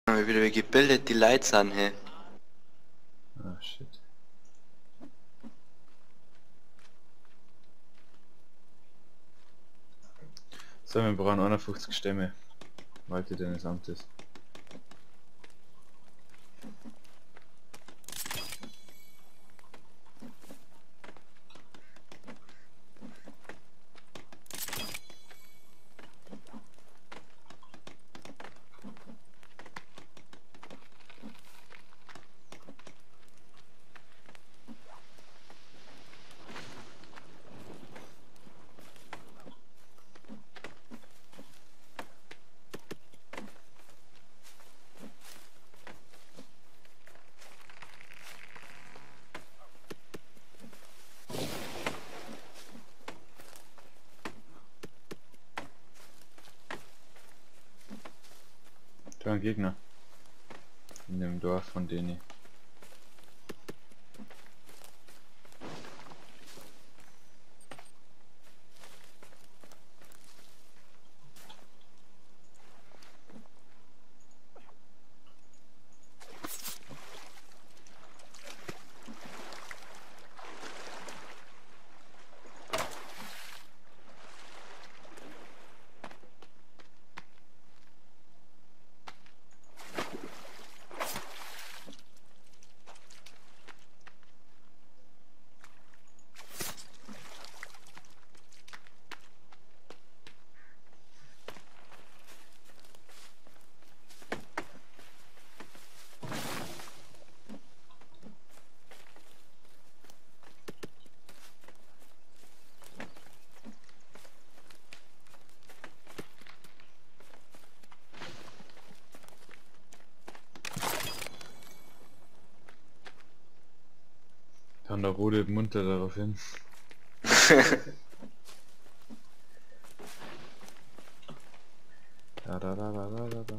Mal wieder, wie gebildet die Leute sind, hey. Ah, shit. So, wir brauchen 51 Stämme. Walte deines Amtes. Da ein Gegner. In dem Dorf von denen. Dann der rodelt munter darauf hin. Da da da da da da da.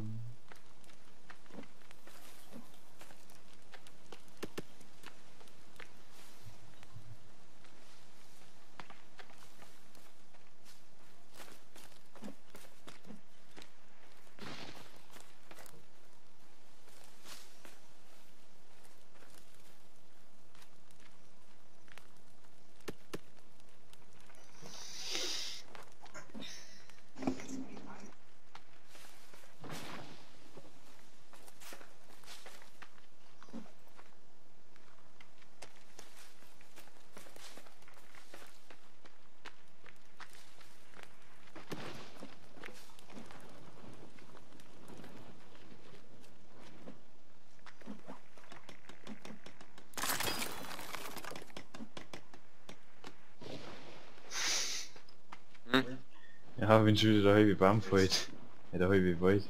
Ja, wenn schon wieder der halbe Baum fällt. Ja, der halbe Wald.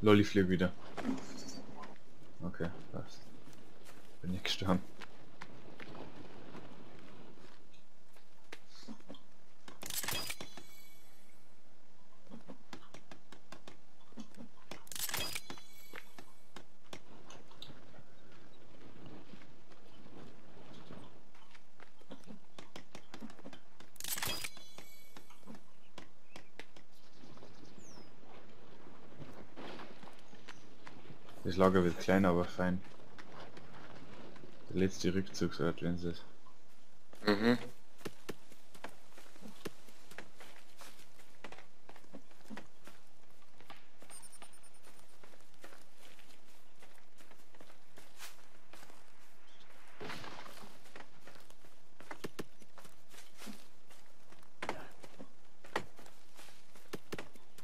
Lolli fliegt wieder. Okay, passt. Bin ich gestorben. Das Lager wird klein, aber fein. Der letzte Rückzugsort, wenn es ist. Mhm.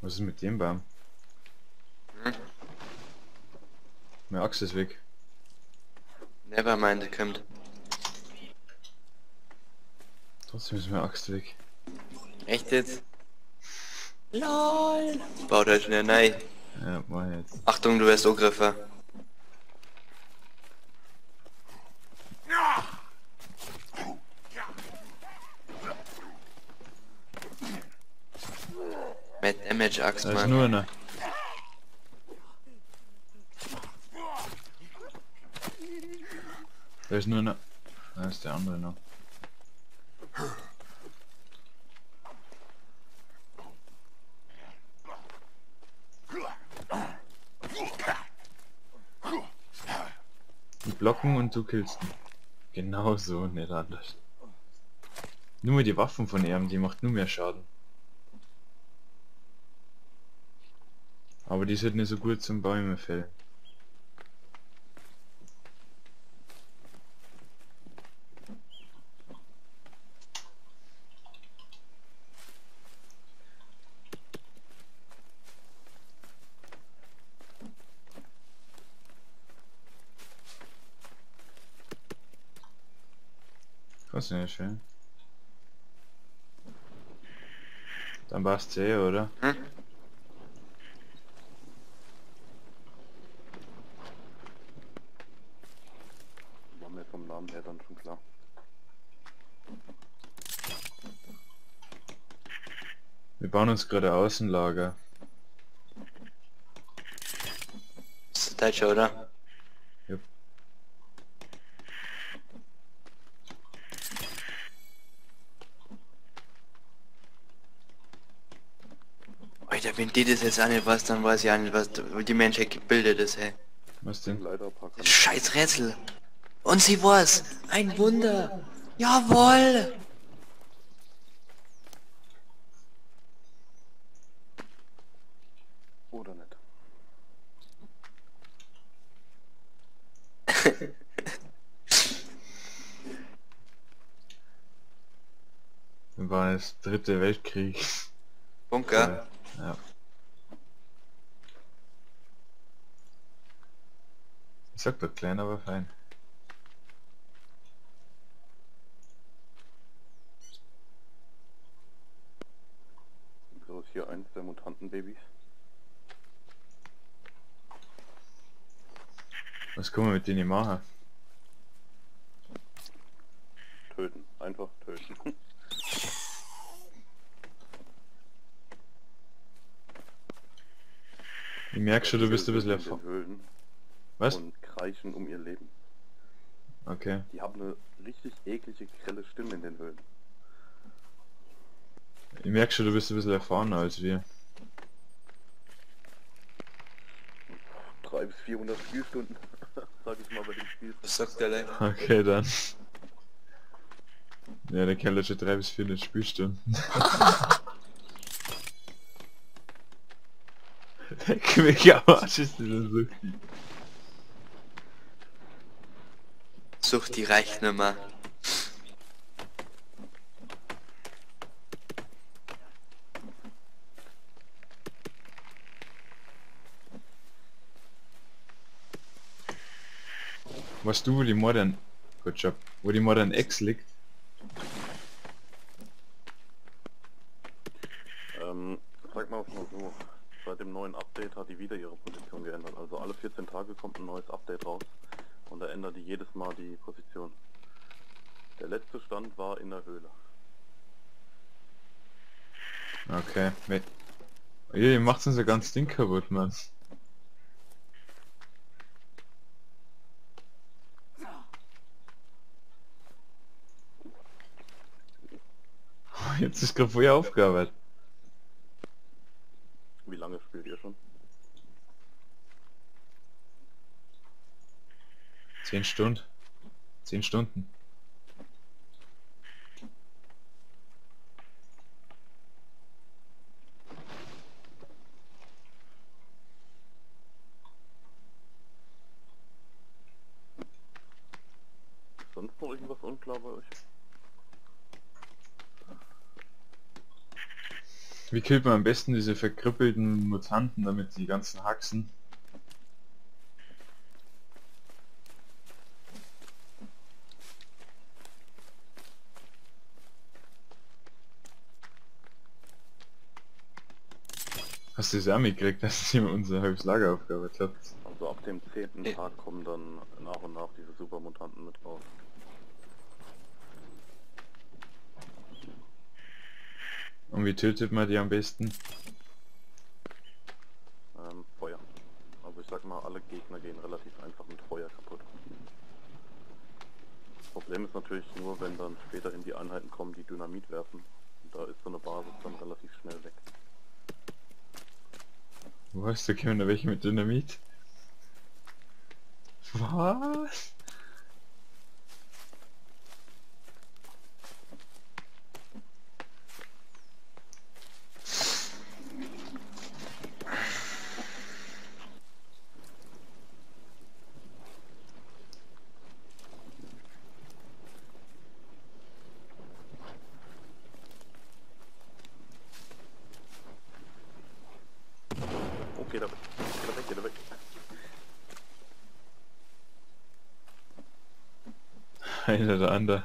Was ist mit dem Baum? Hm? Meine Axt ist weg. Nevermind, kommt. Trotzdem ist mir Axt weg. Echt jetzt? LOL! Baut halt schnell nein. Ja, mach jetzt. Achtung, du wirst angegriffen. Mad Damage Axt, Da ist Mann. nur einer. Da ist nur einer. Da ist der andere noch. Die blocken und du killst ihn. Genau so, nicht anders. Nur die Waffen von ihm, die macht nur mehr Schaden. Aber die sind nicht so gut zum Bäume fällen. Das ist nicht schön. Dann passt's eh, oder? Hm? War mir vom Namen her dann schon klar. Wir bauen uns gerade Außenlager. Das ist Deutscher, oder? Jupp. Alter, wenn die das jetzt auch nicht weiß, dann weiß ich auch nicht, was die Menschheit gebildet ist, hey. Was denn? Leider ein paar Das scheiß Rätsel. Und sie war's. Ein Wunder. Jawohl. Oder nicht. War das dritte Weltkrieg. Bunker. Ja. Ich sag doch klein, aber fein. So ist hier eins der Mutantenbabys. Was kann man mit denen machen? Töten. Einfach töten. Ich merk schon, du bist ein bisschen In den erfahren. Höhlen. Was? Und kreischen um ihr Leben. Okay. Die haben eine richtig eklige, grelle Stimme in den Höhlen. Ich merk schon, du bist ein bisschen erfahrener als wir. 300 bis 400 Spielstunden, sag ich mal bei dem Spiel. Was sagt der Leib? Okay, dann. Ja, der Kerl hat schon 300 bis 400 Spielstunden. Leck mich am Arsch, ist dieser Suchti. Such die reicht nimmer. Weißt du, wo die Modern... Good job. Wo die Modern X liegt? Sag mal so. Seit dem neuen Update hat die wieder ihre Position geändert. Also alle 14 Tage kommt ein neues Update raus und da ändert die jedes Mal die Position. Der letzte Stand war in der Höhle. Okay. Ihr macht unser ganzes Ding kaputt, Mann. Jetzt ist gerade vorher aufgearbeitet. Wie lange spielt ihr schon? 10 Stunden. 10 Stunden. Ist sonst noch irgendwas unklar bei euch? Wie killt man am besten diese verkrüppelten Mutanten, damit die ganzen Haxen? Hast du es auch mitgekriegt, dass sie unser halbes Lager aufgearbeitet hat? Also ab dem 10. Tag kommen dann nach und nach diese Supermutanten mit raus. Und wie tötet man die am besten? Feuer. Also ich sag mal, alle Gegner gehen relativ einfach mit Feuer kaputt. Das Problem ist natürlich nur, wenn dann späterhin die Einheiten kommen, die Dynamit werfen. Und da ist so eine Basis dann relativ schnell weg. Was? Da kommen da welche mit Dynamit? Was? Geht er weg, geht er weg, geht er weg. Einer der andere.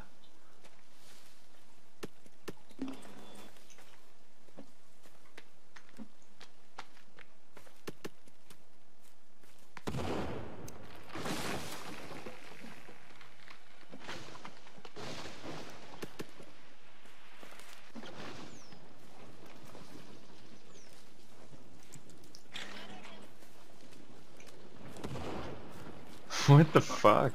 What the fuck?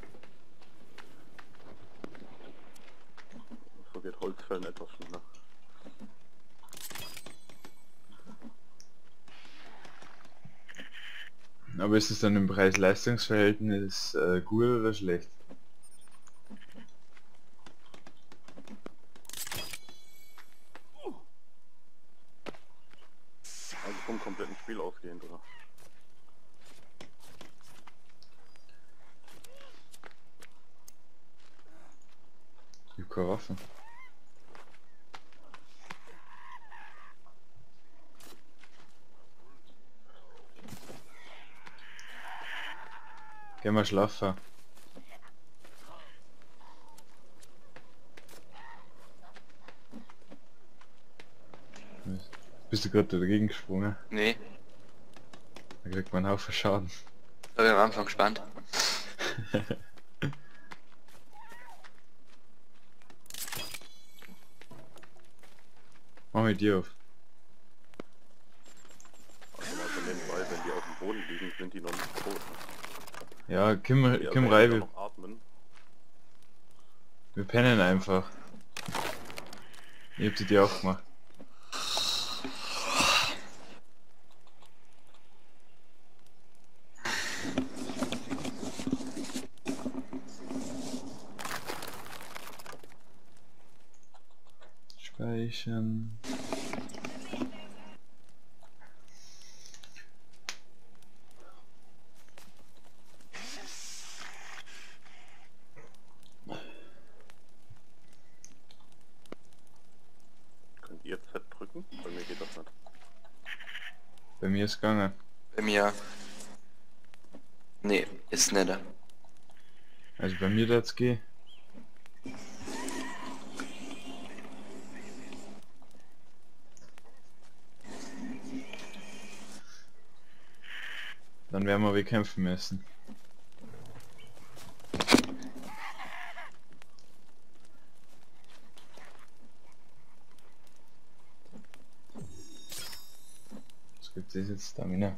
So geht Holzfällen etwas schneller. Aber ist es dann im Preis-Leistungs-Verhältnis gut oder schlecht? Also vom kompletten Spiel ausgehend, oder? Ich hab keine Waffen. Geh mal schlafen. Bist du gerade dagegen gesprungen? Nee. Da kriegt man einen Haufen Schaden. Da bin ich am Anfang gespannt. Mach mit dir auf. Also mal so nebenbei, wenn die auf dem Boden liegen, sind die noch nicht tot. Ja, komm rein, wir pennen einfach. Ich hab die dir auch gemacht. Speichern. Könnt ihr Z drücken? Bei mir geht das nicht. Bei mir ist gegangen. Bei mir... Nee, ist nicht. Also bei mir das geht. Dann werden wir bekämpfen müssen. Was gibt es jetzt? Stamina.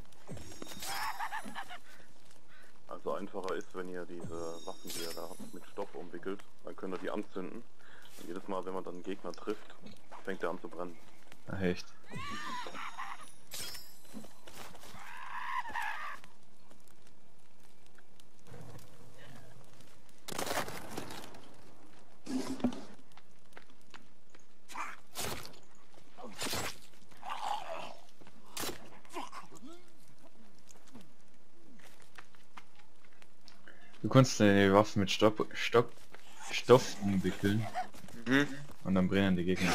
Also einfacher ist, wenn ihr diese Waffen, die ihr da habt, mit Stoff umwickelt, dann könnt ihr die anzünden. Und jedes Mal, wenn man dann einen Gegner trifft, fängt er an zu brennen. Ach echt? Du kannst deine Waffen mit Stoff umwickeln. Mhm. Und dann brennen die Gegner.